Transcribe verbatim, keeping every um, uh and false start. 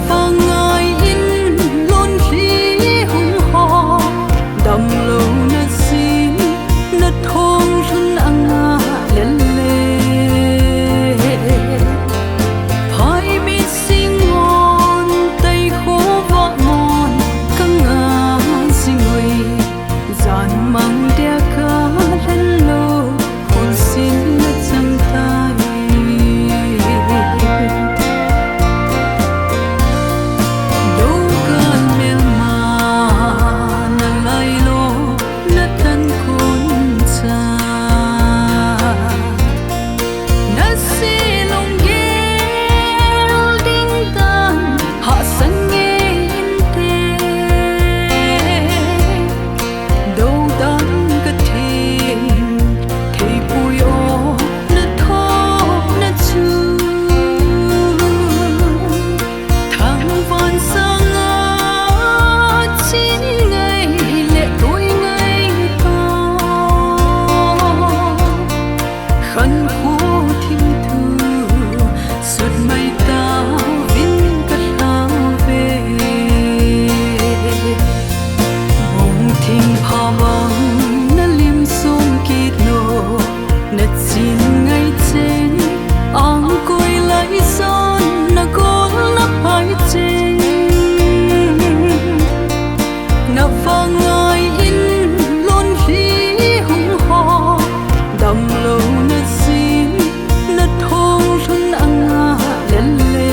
Vangai in lonlhi hung ho, damlouna sin, na thong lhun anga lele. Phaimit singon, taiho vahmon, ka nga jingoi, janmang dia ka lhenlou, khulsin na chang tai. Dokan melma na lailo, na tan kon cha. Na se lunggel ding tan, hahsat nge inte. Dodan ka thei, theipui o, na thohna chu. Thangvah sanga chin ngai le toi ngai pa. Khankho thim thu sut mai tauvin ka lhau ve. Bong thingpha bang na lim sung kit lou, na chin ngai cheng, angkoi lai son na gol na pai cheng. Na vangai in lonlhi hung ho, damlouna sin, na thong lhun anga lele.